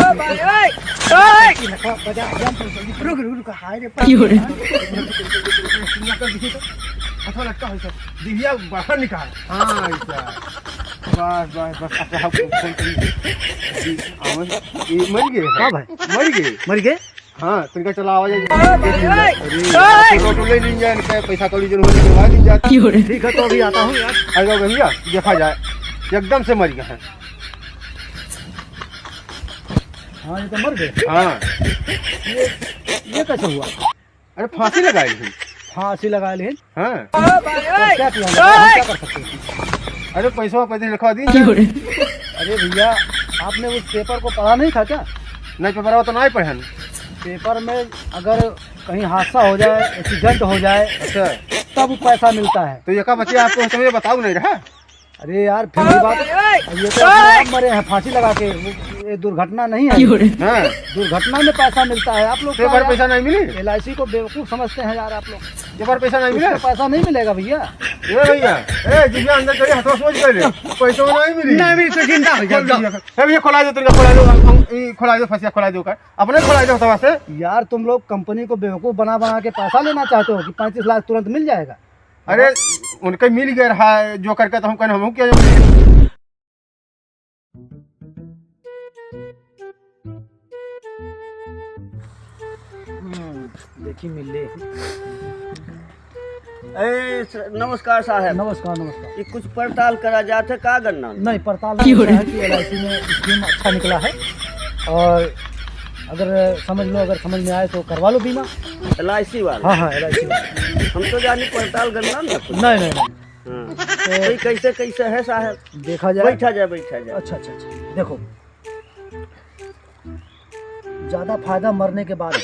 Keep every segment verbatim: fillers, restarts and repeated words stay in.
ओए, ओए। रुक, रुक, रुक, हाय रे, क्यों रे? हाथवा लटका हो सब। दिहिया बाहर निकाल। हाँ, ऐसा। बस, बस, बस, अच्छा, हम फोन करी। आवे। ये मर गए। का भाई? मर गए। मर गए? हाँ, तनिका चला आवा जाए। अरे, ऑटो ले लीन जाए, इनका पैसा कौड़ी जरूर निकलवा लीन जाए। ठीक है, तो अभी आता हूँ यार। अरे भैया, देखा जाए, एकदम से मर गए हैं। हाँ, ये तो मर गए। हाँ। ये, ये कैसे हुआ? अरे, फांसी लगा ली। फांसी लगा ली? हाँ। तो क्या किया जाए? हम क्या कर सकते हैं? अरे, पैसवा पैसे लिखवा दी। अरे भैया, आपने उस पेपर को पढ़ा नहीं था क्या? नहीं, पेपरवा तो नहीं पढ़न। पेपर में अगर कहीं हादसा हो जाए, एक्सीडेंट हो जाए, अच्छा। तब पैसा मिलता है। तो ये का बच्चे आपको समझ बताऊ नहीं रहा? अरे यार, फिर भी बात, अब ये तो अपने आप मरे हैं फांसी लगा के, वो, ये दुर्घटना नहीं है। हाँ। दुर्घटना में पैसा मिलता है। आप लोग तो एक बार पैसा नहीं मिली? एल आई सी को बेवकूफ समझते हैं यार आप लोग। एक बार पैसा नहीं मिले? इसका पैसा नहीं मिलेगा भैया। ए भैया, ए जिसमें अंदर करिए, हथवा सोच कर ले। पैसा नहीं मिली। नहीं मिली तो जिंदा हो जाओ। ए भैया, खोला दो, तुमका खोला दो, हम, हम, ई खोला दो, फंसिया खोला दो का। अपने खोला दो हथवा से। यार, तुम लोग कंपनी को बेवकूफ बना बना के पैसा लेना चाहते हो कि पैंतीस लाख तुरंत मिल जाएगा। अरे, उनके मिल गए रहा, जो करके तो हम कहने, हम क्या जाने? हम्म, देखी मिले। ए, स-, नमस्कार साहब। नमस्कार, नमस्कार। ये कुछ पड़ताल करा जात है का गन्ना? नहीं, पड़ताल नहीं, ऐसा है कि एल आई सी में स्कीम अच्छा निकला है और अगर समझ लो, अगर समझ में आए तो करवा लो बीमा। एल आई सी वाला? हाँ, हाँ, एल आई सी वाला। हम तो जानी पड़ताल गन्ना ना कुछ। नहीं, नहीं, नहीं। हाँ। तो तो ये कैसे, कैसे है साहब? देखा जाए। बैठा जाए, बैठा जाए। अच्छा, अच्छा, अच्छा। देखो, ज्यादा फायदा मरने के बाद है।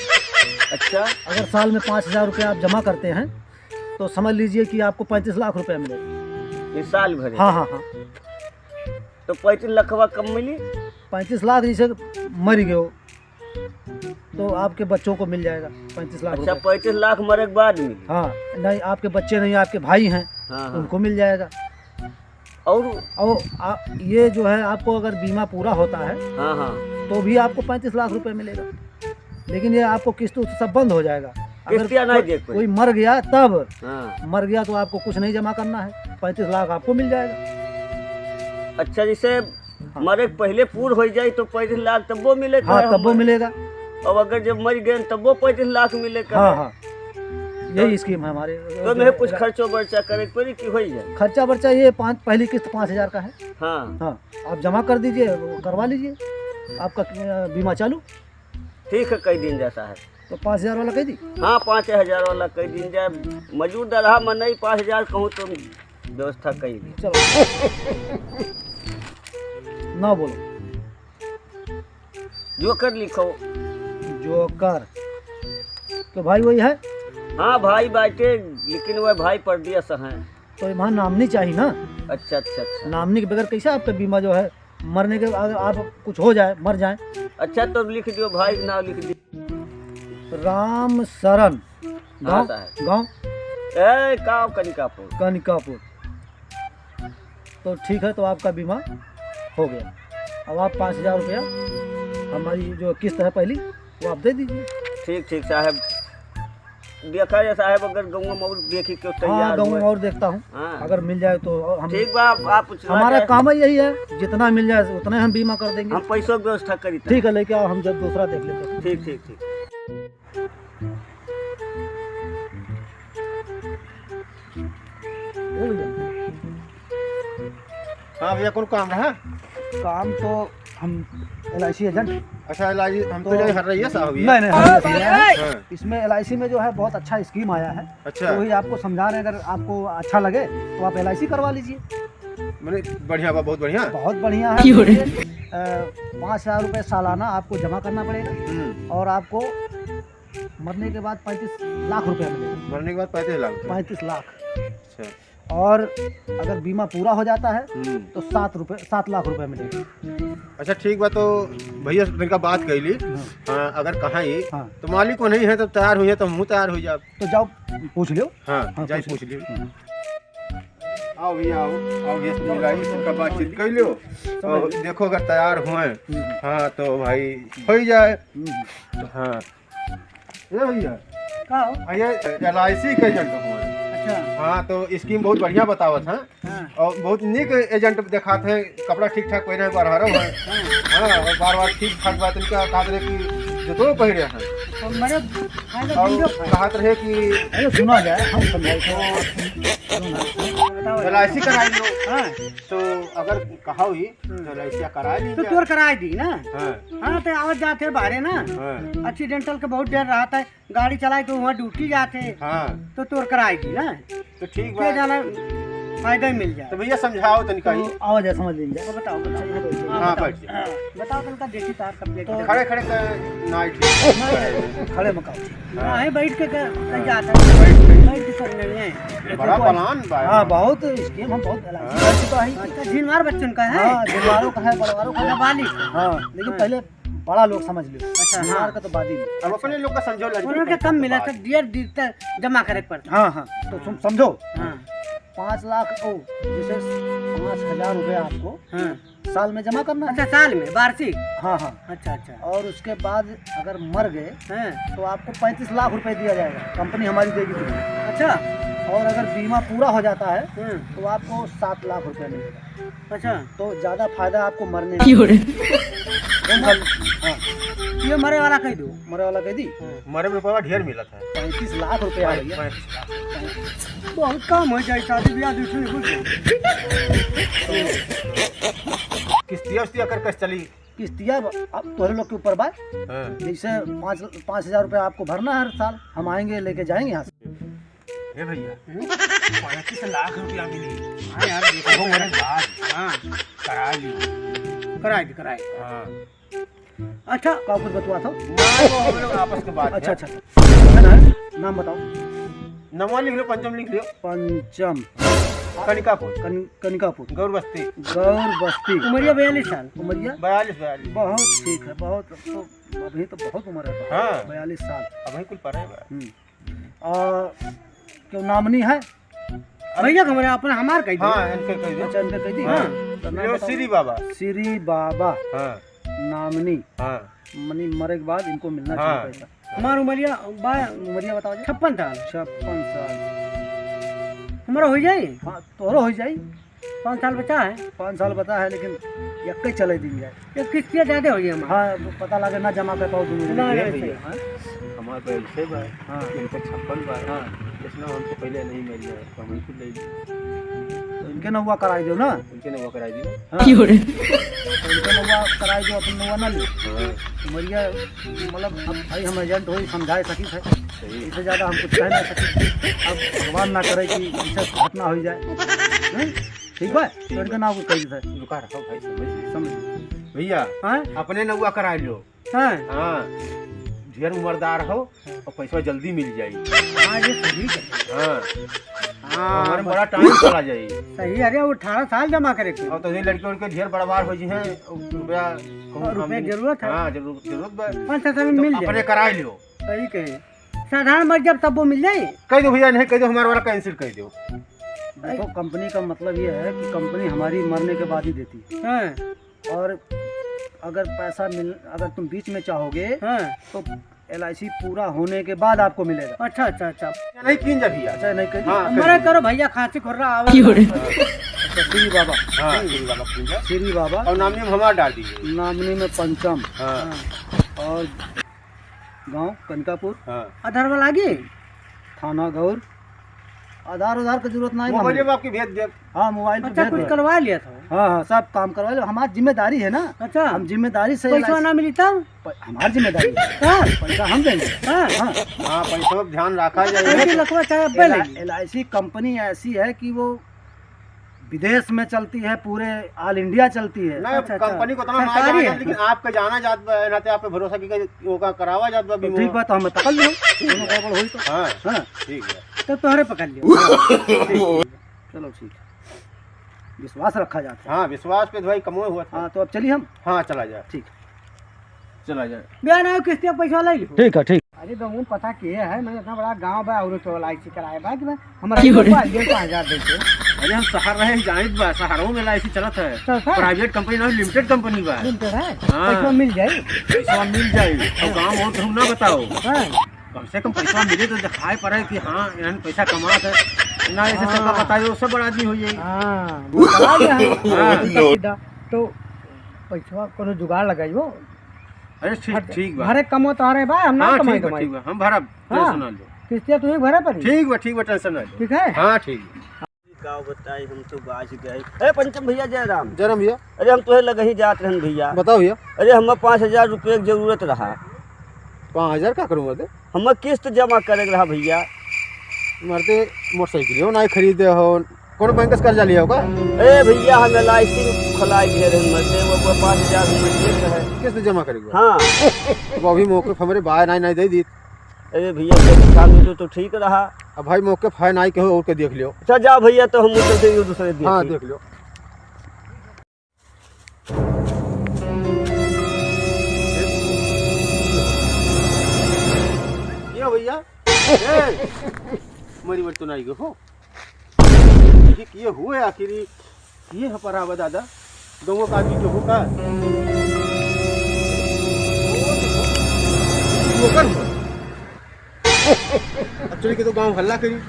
अच्छा। अगर साल में पाँच हजार रुपया आप जमा करते हैं, तो समझ लीजिए कि आपको पैंतीस लाख रुपया मिलेगा। ये साल भर? हाँ, हाँ, हाँ। तो पैंतीस लाखवा कब मिली? पैंतीस लाख जैसे मर गए हो, तो आपके बच्चों को मिल जाएगा पैंतीस लाख अच्छा, रुपया। पैंतीस लाख मरे के बाद मिली? हाँ, नहीं, आपके बच्चे नहीं, आपके भाई हैं, हाँ, हाँ। उनको मिल जाएगा। और? और आ, ये जो है, आपको अगर बीमा पूरा होता है, हाँ, हाँ। तो भी आपको पैंतीस लाख रुपए मिलेगा, लेकिन ये आपको किस्त उस्त सब बंद हो जाएगा। अगर किस्तियाँ नहीं कोई, दे कोई। कोई मर गया तब, हाँ। मर गया तो आपको कुछ नहीं जमा करना है, पैंतीस लाख आपको मिल जाएगा। अच्छा, जैसे हाँ। मरे के पहले पूर हो जाए तो पैंतीस लाख तब्बो मिले का हाँ, है तब्बो हमरे? मिलेगा। अब अगर जब मर गए तब्बो पैंतीस लाख मिले का हाँ, है? हाँ। यही तो स्कीम है हमारे। तो मैं कुछ खर्चो बर्चा करे के पड़ी कि हो जाए? खर्चा बर्चा ये पाँच, पहली किस्त पाँच हजार का है। हाँ। हाँ, आप जमा कर दीजिए, वो करवा लीजिए, आपका, अ, बीमा चालू। ठीक है, कई दिन जाता है। तो पाँच हजार वाला कह दी? हाँ, पाँच हजार वाला कह दीन जाए। मजूर दरहा में नहीं, पाँच हजार कहूँ तो व्यवस्था कई दी। चलो। ना बोलो। जोकर लिखो। जोकर। तो भाई वही है? हाँ भाई बाटे, लेकिन वह भाई परदेस हैं। तो वहाँ नामनी चाहिए ना। अच्छा, अच्छा, अच्छा। नामनी के बगैर कैसे आपका बीमा जो है मरने के, अगर आप कुछ हो जाए, मर जाए। अच्छा, तो लिख दियो भाई, नाम लिख दियो। राम शरण। हाँ, गाँव, साहब। गाँव? ए, गाँव कनिकापुर। कनिकापुर। तो ठीक है, तो आपका बीमा हो गया। अब आप पाँच हजार रुपया हमारी जो किस्त है पहली, वो आप दे दीजिए। ठीक, ठीक साहब। देखा जाए साहब, अगर गाँव में और देखी क्यों हाँ, तैयार गाँव में हुए। और देखता हूँ। हाँ। अगर मिल जाए तो हम ठीक बा, आप, आप उछला हमारा जाए। काम ही यही है, जितना मिल जाए उतना हम बीमा कर देंगे। हम पैसों की व्यवस्था करी था। ठीक है, लेके आओ, हम जब दूसरा देख लेते हैं। ठीक, ठीक, ठीक। ए भैया। हाँ भैया, कौन काम रहा? काम तो हम एल आई सी एजेंट। अच्छा, एल आई सी, हम तो तो जाए हर रही है साहब ये। नहीं, नहीं, हर रही है। हाँ। इसमें एल आई सी में जो है बहुत अच्छा स्कीम आया है। अच्छा। तो वही आपको समझा रहे हैं, अगर आपको अच्छा लगे तो आप एल आई सी करवा लीजिए। मैंने बढ़िया बा, बहुत बढ़िया। बहुत बढ़िया है। क्यों रे? अ, पाँच हजार रुपये सालाना आपको जमा करना पड़ेगा हम्म। और आपको मरने के बाद पैंतीस लाख रुपया मिलेगा। मरने के बाद पैंतीस लाख रुपया? पैंतीस लाख। अच्छा। और अगर बीमा पूरा हो जाता है, हम्म। तो सात रुपये, सात लाख रुपया मिलेगा। अच्छा, ठीक बा, तो भैया से तनिका बात कैली। हाँ। हाँ, अगर कहाँ ही, हाँ। तो मालिक वो नहीं है, तो तैयार हुई है, तो हमहूँ तैयार हो जाब। तो जाओ, पूछ लियो। हाँ, हाँ, जाई पूछ पूछ लियो। लियो। हाँ। आओ भैया, आओ, आओ भैया, समझ लो, इनका बातचीत कर लो। समझ और लो। देखो, अगर तैयार हुए, हम्म। हाँ, तो भाई, हो ही जाए। हम्म। हाँ। ए भैया। का हो? भैया, एल आई सी के एजेंट हुए। अच्छा। हाँ, तो स्कीम बहुत बढ़िया बतावत है। हाँ। और बहुत नीक एजेंट देखात है, कपड़ा ठीक ठाक पहने, बरहरो है। हाँ। हाँ, और बार बार ठीक ठाक बात इनका कहत रहे कि जूतो पहिरे हैं। और मेरे फायदा और दियो। कहत रहे कि अरे सुना जाए, हम समझाई तो। बताओ। एल आई सी कराई लो। हाँ। तो अगर कहा हुई, हम्म। तो एल आई सी कराई ली तो जाए। तोर कराई दी ना। हाँ। हाँ, तो आवत जात है बाहरे ना। हाँ। एक्सीडेंटल के बहुत डर रहत है, गाड़ी चलाई तो वहाँ ड्यूटी जात है। हाँ। तो तोर कराई दी ना। तो ठीक के बा। जाना फायदा ही मिल जाए। तो भैया समझाओ तनिका ही। तो आवा जा, समझ लीजिए। तो बताओ, बताओ। हाँ, हाँ, बताओ। बैठ जाओ। हाँ, बताओ तनिका, देखी तार तब देखी। तो खड़े खड़े कर, ना ठीक। नहीं, खड़े मकाओ। हाँ। नहीं, बैठ के कर, कर जाता है। बैठ, बैठ। बैठ के कर लेंगे। बड़ा देखो, प्लान बा। हाँ, बहुत स्कीम हम बहुत एल आई सी हाँ। कर चुका है। अच्छा, जिनवार बच्चन का है? हाँ, जिनवारों का है, बड़वारों का है। नाबालिग। हाँ, लेकिन हाँ। पहले बड़ा लोग समझ लो। अच्छा, जिनवार हाँ। का तो बाद ही में। अब अपने लोग का समझो, लड़के उन्होंने का कम मिला था, डियर, डियर जमा करे के पड़ता। हाँ, हाँ, तो तुम समझो। हाँ। पाँच लाख, ओ, जैसे पाँच हजार रुपया आपको हाँ। साल में जमा करना है। अच्छा, साल में, वार्षिक? हाँ, हाँ। अच्छा, अच्छा। और उसके बाद अगर मर गए, हाँ। तो आपको पैंतीस लाख रुपए दिया जाएगा, कंपनी हमारी देगी तुम्हें। अच्छा। और अगर बीमा पूरा हो जाता है, हाँ। तो आपको सात लाख रुपए मिलेगा। अच्छा। तो ज्यादा फायदा आपको मरने में। क्यों रे? कौन सा? हाँ। ये मरे वाला कह दो। मरे वाला कह दी? हाँ। मरे में रुपया ढेर मिलत है। पैंतीस लाख रुपया है भैया। पैंतीस लाख। बहुत कम हो जाए, शादी ब्याह दूसरे कुछ। किस्तिया उस्तिया कर कस चली? किस्तिया अब, अब तोहरे लोग के ऊपर बा। हाँ। जैसे पाँच, पाँच हजार रुपया आपको भरना है हर साल, हम आएंगे लेके जाएंगे यहाँ से। ए भैया, हम्म? पैंतीस लाख रुपया मिली। हाँ यार, देखो वो मेरे बाद हाँ। करा ली। कराई दी, कराई दी। हाँ। अच्छा। का कुछ बतवा था? ना, वो हम लोग आपस के बात अच्छा, है। अच्छा। है ना? नाम बताओ। नमवा लिख लो, पंचम लिख लो। पंचम। कनिकापुर। कन-, कनिकापुर। गौर बस्ती। गौर बस्ती। उमरिया बयालीस साल। उमरिया? बयालीस, बयालीस। बहुत ठीक है, बहुत, अब तो, अभी तो बहुत उम्र है। हाँ। बयालीस साल। अभी कुल पढ़े बा। हम्म। आ, क्यों नामनी है? भैया, हमारे अपना, हमार कह दो। हाँ, इनके कह दो। अच्छा, इनके कह दी? हाँ। तो नाम लो, बताओ। श्री बाबा। श्री बाबा। हाँ। नामनी। हाँ। मनी मरे के बाद इनको मिलना हाँ। चाहिए पैसा। हमार उमरिया बा उमरिया बताओ जी। छप्पन साल। छप्पन साल। हमारा हो जाई? हाँ, तोहरो हो जाई। पाँच साल बचा है। पाँच साल बचा है, लेकिन यक्के चले दिन जाए। ये किस्तिया ज्यादा हो गया हमारा। हाँ, तो पता लगे ना जमा कर पाओ तुम। ना, ये ना, भैया, सही। हाँ? हमारे पे ऐसे बा, हाँ। इनका छप्पन बा। हाँ। इसलिए हमसे पहले नहीं मिल जाए, तो हम इनको ले ली। तो इनके नौवा कराई दो ना। इनके नौवा कराई दो। हाँ। क्यों रे? तो इनके नौवा कराई दो, अपन नौवा ना लो। हाँ। उमरिया, मतलब, अब भाई हम एजेंट हो, समझाए सकी थे। सही। इससे ज्यादा हम कुछ कह ना सकी। अब भगवान ना करे कि ऐसा घटना हो जाए। हैं? ठीक बा? तो इनका नाम कुछ कह दे। रुका रखो भाई, समझ ली। समझ ली। भैया, हाँ? अपने नौवा कराई लो। हाँ। हाँ, ढेर उम्रदार हो और पैसा जल्दी मिल जाई। हाँ, ये सही है। हाँ। हाँ, हमारे बस। बड़ा टाइम चला जाई। सही, अरे, वो अठारह साल जमा करे के। और तो ये लड़के उड़के ढेर बड़वार हो जी हैं, रुपया कहूँ और रुपया हम जरूरत है। हाँ, जरूर, जरूरत बा। पाँच छह साल में तो मिल जाए। अपने कराई लियो। सही कहे। साधारण मर जब तब वो मिल जाए। कह दो भैया, नहीं कह दो, हमारा वाला कैंसिल कर दो। देखो, कंपनी का मतलब ये है कि कंपनी हमारी मरने के बाद ही देती है। हाँ। और अगर पैसा मिल, अगर तुम बीच में चाहोगे, हाँ। तो एल आई सी पूरा होने के बाद आपको मिलेगा। अच्छा, अच्छा, अच्छा। नहीं कीन जा भैया। अच्छा, नहीं कीन। हाँ, हमारे करो भैया, खांसी खुर्रा आवे। क्यों रे? अच्छा, श्री बाबा। हाँ, श्री बाबा कीन जा। श्री बाबा। और नामनी में हमार डाल दीजिए। नामनी में पंचम। हाँ। हाँ। और गांव कनकापुर। हाँ। आधार वाला आगे? थाना गौर। आधार उधार के जरूरत नहीं मोबाइल हमें। में आपके भेज देब। हाँ, मोबाइल पे अच्छा, भेज कुछ दो। करवा लिया था। हाँ, हाँ, सब काम करवा लो। हमारी जिम्मेदारी है ना। अच्छा। हम जिम्मेदारी से पैसा एल आई सी ना मिली तब? प-, हमारी जिम्मेदारी है। हाँ। पैसा हम देंगे। हाँ। हाँ। हाँ, पैसों का ध्यान रखा जाए। पैसे लखवा चाहे अब ले लीजिए। एल आई सी कंपनी ऐसी है कि वो विदेश में चलती है, पूरे ऑल इंडिया चलती है। नहीं, अच्छा, अच्छा। कंपनी को उतना ना सरकारी जाना है। जात, लेकिन आपका जाना जात बा, नाते आप पे भरोसा की, की ओका करावा जात बा तो बीमा। ठीक बात, हमें पकड़ लो, कोनो गड़बड़ होई तो। हाँ, हाँ। ठीक है। तो तोहरे पकड़ लियो। हाँ, ठीक है। चलो, ठीक है। विश्वास रखा जाता है। हाँ, विश्वास पे तो भाई कमो हुआ था। हाँ, तो अब चलिए हम। हाँ, चला जाए। ठीक। चला जाए। बयान आओ, किस्तिया पैसा ले लो। ठीक है, ठीक। अरे, गाँव में पता किए है, मैंने इतना बड़ा गाँव बा, और तो एल आई सी कराए बा कि मैं, हमारा क्यों रे? पाँच हजार देते। अरे, हम शहर रहे, जानित बा, शहरों में एल आई सी चलत है। तो सर? प्राइवेट कंपनी ना, लिमिटेड कंपनी बा। लिमिटेड है? हाँ। पैसा मिल जाई? पैसा मिल जाई। और गाँव और तुम ना बताओ। हाँ। कम से कम पैसा मिले तो दिखाई पड़े कि हाँ, इन्हन पैसा कमात है। ना ऐसे सबका हाँ। बताइए, उससे बड़ा आदमी हो जाए। हाँ, वो करा गया है। हाँ। तो पैसा कोनो जुगाड़ लगाइयो। अरे ठीक, भर-, ठीक बा। भरे कमो तो आ रहे बा, हम ना हाँ, कमाई ठीक बा, कमाई। ठीक बा। हम भरब, हाँ। टेंशन ना लो। किस्तिया तुम्हें भरे पड़ी। ठीक बा, ठीक बा, टेंशन ना लो। ठीक है? हाँ, ठीक बा। का बताई, हम तो बाज गए। ए, पंचम भैया, जय राम। जय राम भैया। अरे, हम तोहे लगही जात रहन भैया। बताओ भैया। अरे, हमें पाँच हजार रुपये के जरूरत रहा। पाँच हजार का करूँगा ते? हमें किस्त जमा करे के रहा भैया। मरते मोटरसाइकिल हो ना खरीदे हो, कौन बैंक से कर्जा लिया होगा? ए भैया, हम एल आई सी खोलाई दिए रहन मरते, वो, वो पाँच हजार हम लेत रहे। किस्त जमा करेगा? हाँ। अब अभी मौके पे हमरे भाई नाई, नाई दे दी। अरे भैया, तो काम में तो, तो ठीक रहा। अब भाई मौके पे है नाई, कहो और के देख लियो। अच्छा जाओ भैया, तो हम उतर देंगे दूसरे दिन। हाँ, देख लियो। ये भैया, ए, मरी मरी तो नाई गो हो। ये, ये हुए आखिर, ये है परावा दादा, दोनों का आदमी के हो का? जोकर हो। अब चली के तो गाँव हल्ला करी।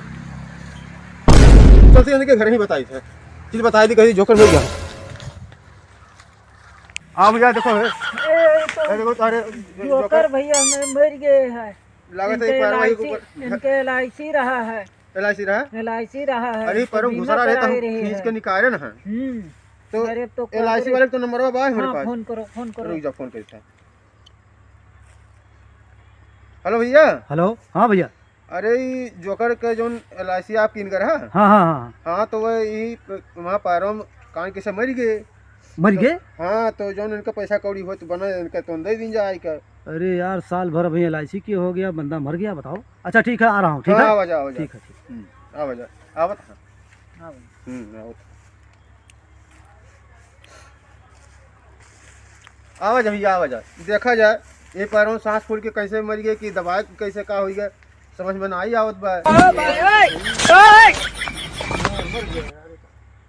चलते इनके घर ही बताई थे। चल बताई दी, कहीं जोकर मिल गया। हाँ भैया, देखो है। ए, तो ए, देखो, अरे, जोकर जोकर भैया, मैं मर गए हैं। लागत है इनके पैरवा ही एल आई सी, ऊपर। इनके एल आई सी रहा है। एल आई सी रहा? एल आई सी रहा है, अरे, तो पैरवा बीमा घुसरा रहे तो हम कराए रहे खींच हैं। के निकाले ना हैं। हम्म। तो अरे, तो एल आई सी कॉल वाले के तो नंबरवा बा है मेरे हाँ, पास। फोन करो, फोन करो। रुक जा, फोन करता है। हेलो भैया। हेलो, हाँ भैया। अरे, ई जोकर के जौन एल आई सी आप किन कर, हाँ? हाँ, हाँ, हाँ। हाँ, तो वह ई प-, वहाँ पैरों में कान के से मर गए। मर तो गए? हाँ, तो जौन इनका पैसा कौड़ी हो तो बना इनका तो दे दीन जाए का। अरे यार, साल भर अभी एल आई सी के हो गया, बंदा मर गया, बताओ। अच्छा, ठीक है, आ रहा हूँ, ठीक हाँ, है? आवा जा, आवा जा। ठीक है, ठीक। हम्म, आवा जा, आवत है। हाँ भाई। हम्म, आवत है। आवा जा भैया, आवा जा, देखा जाए ये पैरों सांस फूल के कैसे मर गए कि दबाए के कैसे का हो गया, समझ में ना आई आवत बा।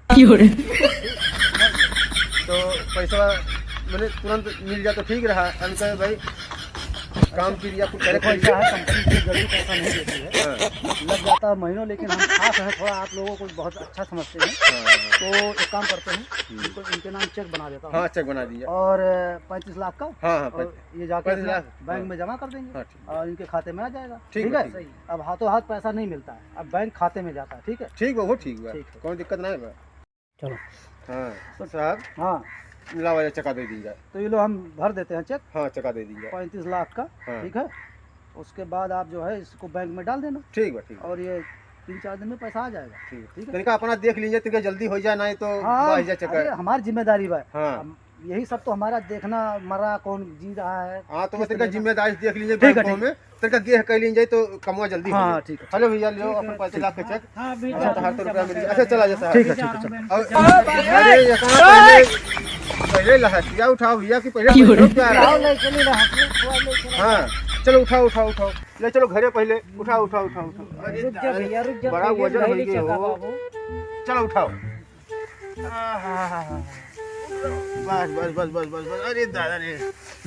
क्यों रे? तो पैसा मैंने तुरंत मिल जाए तो ठीक रहा। हम कहे भाई काम के लिए कुछ करे देखो, ऐसा है, कंपनी इतनी जल्दी पैसा नहीं देती है। हाँ। लग जाता है महीनों, लेकिन हम खास हैं थोड़ा, आप लोगों को बहुत अच्छा समझते हैं। हाँ। तो एक काम करते हैं, हम्म। इनको, इनके नाम चेक बना देता हूँ। हाँ, चेक बना दीजिए। और पैंतीस लाख का, हाँ, हाँ, और पैंतीस। ये जाके पैंतीस अपने लाख, बैंक हाँ। में जमा कर देंगे। हाँ, ठीक। और इनके खाते में आ जाएगा। ठीक ठीक है, है? ठीक। अब हाथों हाथ पैसा नहीं मिलता है, अब बैंक खाते में जाता है, ठीक है? ठीक बा, वो ठीक बा। ठीक है। कौनो दिक्कत ना बा। चलो। हाँ, तो साहब, हाँ। लावा जा, चेक दे दीन जाए। तो ये लो, हम भर देते हैं चेक। हाँ, चेक दे दीन जाए। पैंतीस लाख का, हाँ। ठीक है? उसके बाद आप जो है इसको बैंक में डाल देना। ठीक बा, ठीक बा। और ये तीन चार दिन में पैसा आ जाएगा। ठीक बा। ठीक है? तनिका अपना देख लीजिए, तनिका जल्दी हो जाए, नहीं तो हाँ, बढ़ जाए चक्कर। अरे, हमारी जिम्मेदारी बा। हाँ। हम यही सब तो हमारा देखना, मरा कौन जी रहा है, हाँ, तो किस बस तनिका तरह का। जिम्मेदारी देख लीजिए ठीक है, बैंकों ठीक। में, तनिका गेह कर लीन जाए तो कमवा जल्दी हो हाँ, जाए। ठीक है। हेलो भैया, लो ठीक अपन है, पैंतीस लाख के चेक। हाँ, अभी हाँ, जा तो रहा हूँ, हर रुपया मिल गया। अच्छा, चला जा साहब। ठीक है, ठीक है, चलो। और अरे, ये कहाँ पहले, पहले लहसिया उठाओ भैया कि पहले क्यों रे? पैसा क्या रहा? लाओ, लेके नहीं रहा, थोड़ा लेके रहा। हाँ, चलो उठाओ, उठाओ, उठाओ। ले चलो घरे पहले, उठाओ, उठाओ, उठाओ, उठाओ। अरे रुक जा भैया, रुक जा, बड़ा पहले वजन हो गया हो। बाबू। चलो उठाओ। आहा। बस, बस, बस। अरे दादा रे।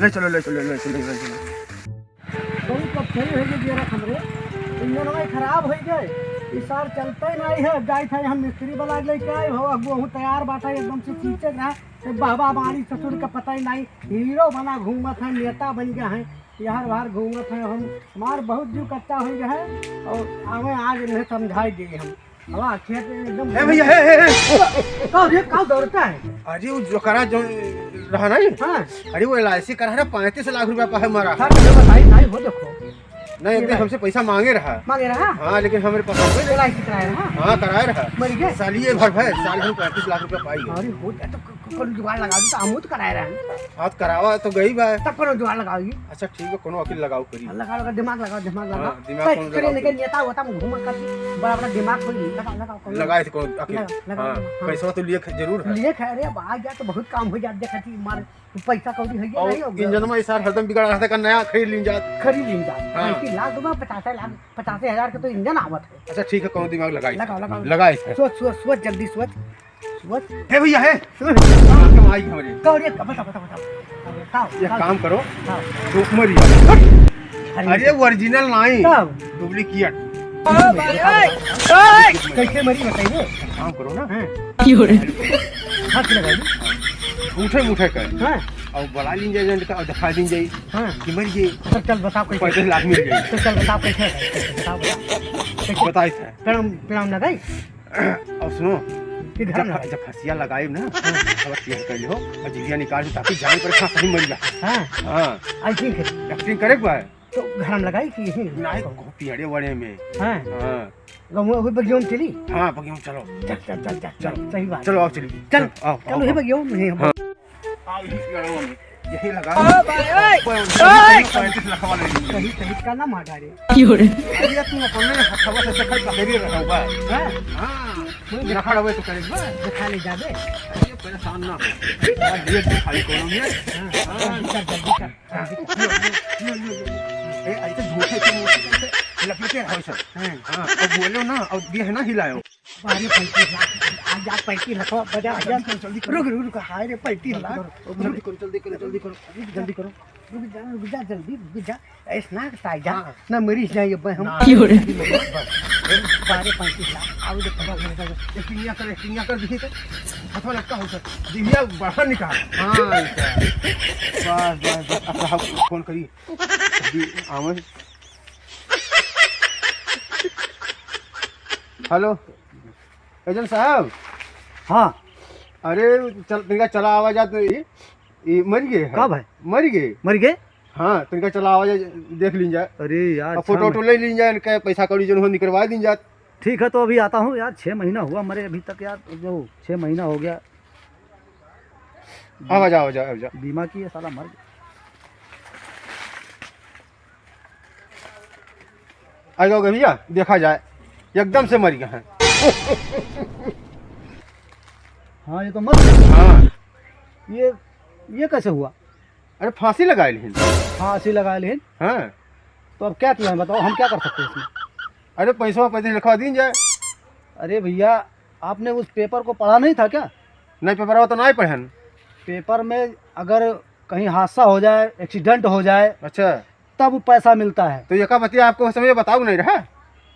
ले चलो, ले चलो, ले चलो, ले चलो। बहुत कब सही हो गए गियर हमरे। इंजनवा खराब हो गए। ई सार चलते नहीं है। जाई था हम मिस्त्री वाला लेके आए हो। अब वो तैयार बाटा एकदम से खींचे रहा। तो बाबा हमारी ससुर का पता ही नहीं। हीरो बना घूमत है, नेता बन गया है। यार बाहर घूमत है हम। हमार बहुत जीव कच्चा हो गया है। और आवे आज इन्हें समझाई दिए हम। हवा खेत में एकदम ए भैया, ए, ए, ए। का रे, का दौड़ता है? अरे वो जोकरा जो रहा ना ये? हाँ। अरे वो एल आई सी करा है, पैंतीस लाख रुपया पाहे मारा। हाँ, चलो बताई, भाई, हो देखो। नहीं, एक दिन हमसे पैसा मांगे रहा। मांगे रहा? हाँ, लेकिन हमारे पास नहीं। एल आई सी कराए रहा? हाँ, कराए रहा। मर गए? साल ये भर भर, साल हम पैंतीस लाख रुपया पाई है। अरे हो गया तो क-, कौनो जुगाड़ लगाओ, तो हमहू तो कराए रहे हैं। हाँ, तो करावा तो गई बा। तब कौनो जुगाड़ लगाओ जी। अच्छा, ठीक बा, कौनो वकील लगाओ करी। लगा, लगा, दिमाग लगाओ, दिमाग लगाओ। हाँ, दिमाग कौन करे लगाओ? लेकिन नेता होता, हम घूमा कर बड़ा, बड़ा दिमाग खोल ली। लगा, लगा, कौनो लगाए थे कौनो वकील। लगा, लगा, हाँ, हाँ। पैसवा तो लिए ख-, जरूर है। लिए ख-, अरे, अब आ गया तो बहुत काम हो जात, देखा थी, मार, पैसा कौड़ी है, ये और नहीं हो गया। इंजनमा ये सार हरदम बिगड़ रहा था, का नया खरीद लीन जात। खरीद लीन जात। हाँ। पैंतीस लाख रुपया, पचास लाख, पचास हजार के तो इंजन आवत है। अच्छा, ठीक है, कौनो दिमाग लगाई। लगाओ, लगाओ। लगाए थे। सोच, सोच, सोच, जल्दी सोच। सोच। ए भैया, है। सुन। हाँ, कमाई हमरे। का हो रे? बता, बता, बता, बता। बताओ, एक बताओ। काम करो। हाँ। तो मर जाओ। अरे, अरे, original नहीं। तब? Duplicate। ओ भाई, ओए, ओए। कैसे मरी बताइए? काम करो ना। हाँ। क्यों रे? हाथ लगाइए। उठे, उठे कर। हाँ। और बुला लीन जाए agent का और दिखा दीन जाए हाँ। कि मर गए। तो चल बताओ कैसे? पैंतीस लाख मिल गए। तो चल बताओ कैसे? बताओ, बताओ। कैसे? बताइए सर। प्रणाम, प्रणाम लगाई। और सुनो, किधर जब ना? फ-, जब फंसिया लगाई ना, हाँ। तब तैयार कर लियो और जिंदगी निकाल दो, ताकि जान पर फांस नहीं मर जा। हाँ। हाँ। Acting करे। Acting करे एक बार। तो घर में लगाई कि यहीं? नहीं, पियड़े वड़े में। हाँ। हाँ। गमुआ हुई बगियों में चली? हाँ, बगियों में चलो। चल, चल, चल, चल, चल। चल, सही बात। चलो, आओ, चलिए। चल, चल, आओ, चल, आओ, वही आओ। बगियों में हम। हाँ। आओ, यही पियड़े में। यही लगा। ओ भाई, ओए, ओए। पैंतीस लाख वाले। सही, सही का ना मार डाले। क्यों रे? अरे, तू अपने हथवा से शक्कर पकड़े रहो बा। हाँ? हाँ। कोई ना खड़ा हुए तो करे बा। दिखा ले जाबे। अरे, परेशान ना हो। आज ये दिखाई कौन है? हाँ। हाँ। जल्दी कर, जल्दी कर। हाँ। लो, लो, लो, लो, लो। ए, ऐसे झूठे से मुंह से लपेटे रहो सब। हाँ। हाँ, अब बोलो ना, अब ये है ना हिलायो। अरे, पैंतीस लाख, आ जा, पैंतीस लाख, बजा, आ जा। जल्दी करो, जल्दी करो। रुक, रुक, रुक, हाय रे, पैंतीस लाख। जल्दी करो, जल्दी करो, जल्दी करो, जल्दी करो, जल्दी करो। रुक जा, रुक जा, जल्दी रुक जा। ऐस ना ताई जा, हाँ। ना मरीज जाए, ये हम। ना। क्यों रे? बारह पैंतीस लाख, आओ दे, बस, बस, बस। ये पिनिया कर, पिनिया कर दिखी तो। हथवा लटका हो सर। दिहिया बाहर निकाल। हाँ, ऐसा। बस, बस, बस, अब साहब फोन करी। अभी आवे। हेलो, agent साहब। हाँ। अरे, चल, तनिका चला आवा जात, ई, ई मर गए है। का भाई? मर गए। मर गए? हाँ, तनिका चला आवा जाए, देख लीन जाए। अरे यार, और फोटो वोटो ले लीन जाए, इनके पैसा कौड़ी जौन हो निकलवा दीन जाए। ठीक है, तो अभी आता हूँ यार, छः महीना हुआ मरे अभी तक यार, जो छः महीना हो गया। आवा जा, आवा जा, आवा जा। बीमा की है, साला मर गया। आ जाओगे भैया, देखा जाए, एकदम से मर गया है। हाँ, ये तो मर गया। हाँ। ये, ये कैसे हुआ? अरे, फांसी लगाए लेहिन। फांसी लगाए लेहिन? हाँ। तो अब क्या किया है बताओ, हम क्या कर सकते हैं इसमें? अरे, पैसवा पैंतीस लिखवा दीन जाए। अरे भैया, आपने उस पेपर को पढ़ा नहीं था क्या? नहीं, पेपरवा तो नहीं पढ़न। पेपर में अगर कहीं हादसा हो जाए, accident हो जाए, अच्छा। तब पैसा मिलता है। तो ये का बतिया आपको उस समय बताऊ नहीं रहा?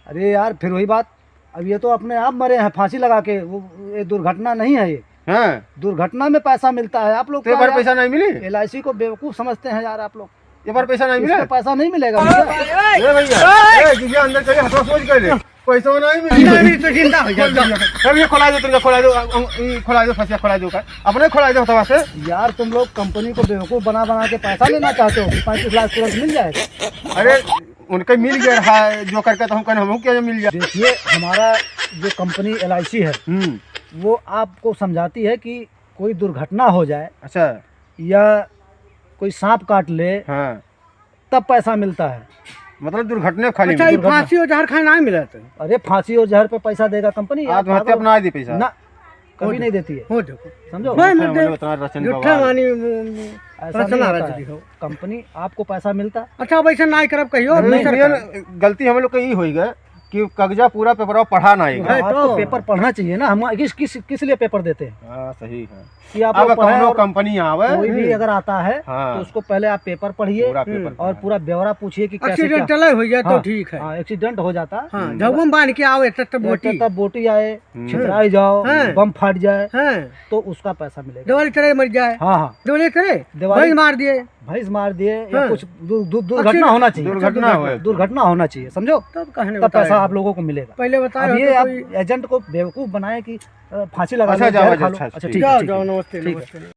अरे यार, फिर वही बात, अब ये तो अपने आप मरे हैं फांसी लगा के, वो, ये दुर्घटना नहीं है ये। हाँ। दुर्घटना में पैसा मिलता है। आप लोग तो एक बार यार पैसा नहीं मिली? LIC को बेवकूफ समझते हैं यार आप लोग। एक बार पैसा नहीं मिला? इसमें पैसा नहीं मिलेगा भैया। ए भैया, ए, जिया अंदर चले, हथवा सोच के ले। पैसा नहीं मिला। नहीं, नहीं, तो जिंदा हो जाओ। खोल दो। अब ये खोला दो, तुमका खोला दो, अ, अ, ये खोला दो, फंसिया खोला दो का। अपने खोला दो हथवा से। यार, तुम लोग कंपनी को बेवकूफ बना बना के पैसा लेना चाहते हो कि पैंतीस लाख तुरंत मिल जाएगा? अरे, उनके मिल गया रहा, जो करके तो हम कहने, हमहू के मिल जाए। देखिए, हमारा जो कंपनी LIC है, हम्म। वो आपको समझाती है कि कोई दुर्घटना हो जाए, अच्छा। या कोई सांप काट ले, हाँ। तब पैसा मिलता है। मतलब दुर्घटना खाली अच्छा, में? ये दुर्घटना। फांसी और जहर खाए ना मिला तो? अरे, फांसी और जहर पे पैसा देगा कंपनी? यार, आत्महत्या पागल। अपना दी पैसा? ना, कभी नहीं देती है। हो देखो। समझो? नहीं, नहीं, मतलब इतना रचन झूठे बवाल। मानी, ऐसा नहीं रचना होता रच है। दी हो। कंपनी आपको पैसा मिलता। अच्छा, अब ऐसा ना करब कहियो, अरे, नहीं नहीं, करता। गलती हम लोग का ई होई गए कि कागजा पूरा पेपरवा पढ़ा ना है। है आपको तो। पेपर पढ़ना चाहिए ना, हम किस, किस, किस लिए पेपर देते हैं? हाँ, सही है। कि आप अब लोग पढ़ें कौनो और कंपनी आवे। कोई भी हम्म। अगर आता है, हाँ। तो उसको पहले आप पेपर पढ़िए पूरा पेपर और पढ़ें। पूरा ब्यौरा पूछिए कि कैसे क्या। Accidental हो जाए तो हाँ, ठीक है। हाँ, accident हो जाता। हाँ, हम्म। जब हम बांध के आओ, एक तब तो बोटी। तब बोटी आए, हम्म। छितराई जाओ, हाँ। बम फट जाए, हाँ। तो उसका पैसा मिलेगा। दिवाली तरह मर जाए। हाँ, हाँ। दिवाली तरह? दिवाली भैंस मार दिए। भैंस मार दिए या हाँ। कुछ दु-, दु-, दुर्घटना होना चाहिए। दुर्घटना हो। दुर्घटना होना चाहिए, समझो? तब कहने तब बताए। पैसा आप लोगों को मिलेगा। पहले बताए अब ये होते आप कोई agent को बेवकूफ बनाए कि, अ, फांसी लगा लो, अच्छा, जाओ, जहर खा लो। अच्छा, अच्छा, ठीक है, जाओ, ठीक है, जाओ, नमस्ते, ठीक है। नमस्ते।